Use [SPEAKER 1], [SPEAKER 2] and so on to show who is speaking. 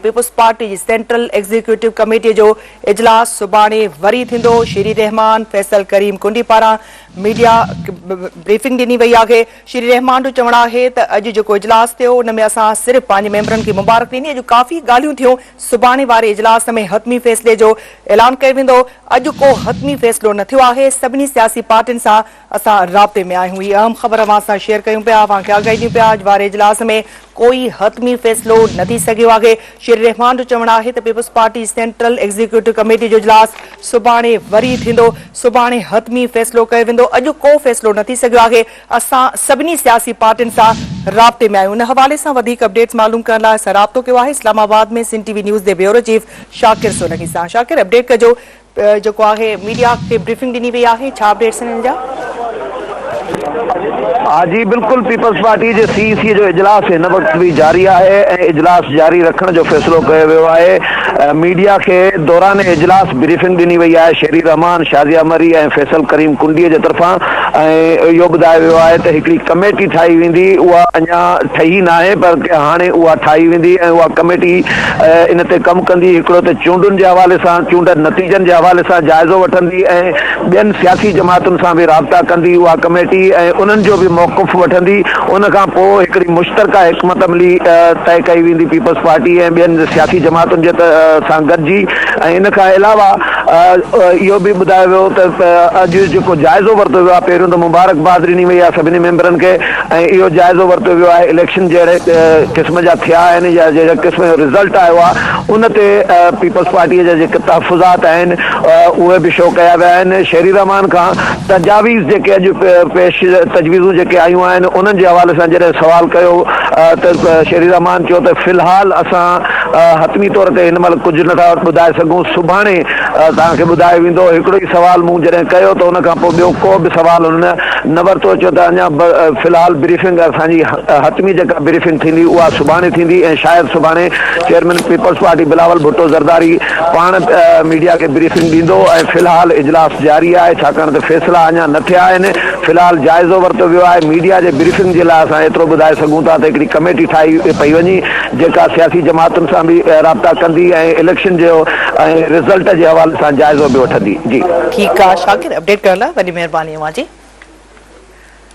[SPEAKER 1] Peoples party جي central executive committee جو اجلاس سڀاڻي وري ٿيندو، شيري رحمان، فيصل ڪريم ڪنڊي پاران ميڊيا بريفنگ ڏني وئي آهي، شيري رحمان جو چوڻ آهي ته اڄ جيڪو اجلاس ٿيو ان ۾ اسان صرف پنهنجي ميمبرن کي مبارڪ ڏني، اڄ ڪافي ڳالهيون ٿيون، سڀاڻي واري اجلاس ۾ حتمي فيصلي جو اعلان ڪيو ويندو، اڄ ڪو حتمي فيصلو نه ٿيو آهي، سڀني سياسي پارٽين سان اسان رابطي ۾ آهيون. هي اهم خبر اوهان سان شيئر ڪيون پيا، اوهان کي آگاهي ڏيون پيا، اڄ واري اجلاس ۾ ڪوئي حتمي فيصلو نه ٿي سگهيو آهي. شيري رحمان جو چوڻ آهي ته peoples party central executive committee جو اجلاس سڀاڻي وري ٿيندو، سڀاڻي حتمي فيصلو ڪيو ويندو، اڄ ڪو فيصلو نه ٿي سگهيو آهي، اسان سڀني سياسي پارٽين سان رابطي ۾ آهيون. ان حوالي سان وڌيڪ اپڊيٽس معلوم ڪرڻ لاء اسان رابطو ڪيو آهي اسلام آباد ۾ سنڌ ٽي وي نيوز جي بيورو چيف شاڪر سولنگي سان. شاڪر اپڊيٽ ڪجو. جيڪو آهي ميڊيا کي بريفنگ ڏني وئي آهي ڇا اپڊيٽس آهن ان جا؟
[SPEAKER 2] ها جي بلڪل پيپلز پارٽي جي سي اي سي جو اجلاس هن وقت به جاري آهي ۽ اجلاس جاري رکڻ جو فيصلو ڪيو ويو آهي ميڊيا کي دوران اجلاس بريفنگ ڏني وئي آهي شيري رحمان، شازيه مري ۽ فيصل ڪريم ڪنڊي جي طرفان ۽ اهو ٻڌايو ويو آهي ته هڪڙي ڪميٽي ٺاهي ويندي اها اڃا ٺهي ناهي پر هاڻي اها ٺاهي ويندي ۽ اها ڪميٽي ان تي ڪم ڪندي، هڪڙو ته چونڊن جي حوالي سان چونڊ نتيجن جي حوالي سان جائزو وٺندي ۽ ٻين سياسي جماعتن سان به رابطا ڪندي اها ڪميٽي ۽ انهن جو به موقف وٺندي ان کان پوء هڪڙي مشترڪه حڪمت عملي طئي ڪئي ويندي پيپلز پارٽي ۽ ٻين سياسي جماعتن جي سان گڏجي ۽ ان کان علاوه اهو به ٻڌايو ويو ته اڄ جيڪو جائزو ورتو ويو آهي پهريون ته مبارڪباد ڏني وئي آهي سڀني ميمبرن کي ۽ اهو جائزو ورتو ويو آهي اليڪشن جهڙي قسم جا ٿيا آهن يا جهڙي قسم جو رزلٽ آيو آهي ان تي پيپلز پارٽي جا جيڪي تحفظات آهن اهي به شو ڪيا ويا آهن شيري رحمان کان تجاويز جيڪي اڄ پيش تجويزون جيڪي آيون آهن انهن جي حوالي سان جڏهن سوال ڪيو ته شيري رحمان چيو ته في الحال اسان حتمي طور تي هن مهل ڪجهه نٿا ٻڌائي سگهون سڀاڻي توهان کي ٻڌايو ويندو هڪڙو ئي سوال مون جڏهن ڪيو ته ان کان پوء ٻيو ڪو به سوال هن نه ورتو چيو ته اڃا في الحال بريفنگ اسان جي حتمي جيڪا بريفنگ ٿيندي اها سڀاڻي ٿيندي ۽ شايد سڀاڻي chairman peoples party Bilawal Bhutto Zardari پاڻ ميڊيا کي بريفنگ ڏيندو ۽ في الحال اجلاس جاري آهي ڇاڪاڻ ته فيصلا اڃا نه ٿيا آهن في الحال جائزو ورتو ويو آهي ميڊيا جي بريفنگ جي لاء اسان ايترو ٻڌائي سگهون ٿا ته هڪڙي ڪميٽي ٺاهي پئي وڃي جيڪا سياسي جماعتن سان به رابطا ڪندي ۽ اليڪشن جو ۽ رزلٽ جي حوالي سان جائزو به وٺندي جي.
[SPEAKER 1] ٺيڪ آ شاڪر اپڊيٽ ڪرڻ لاء وڏي مهرباني اوهان جي.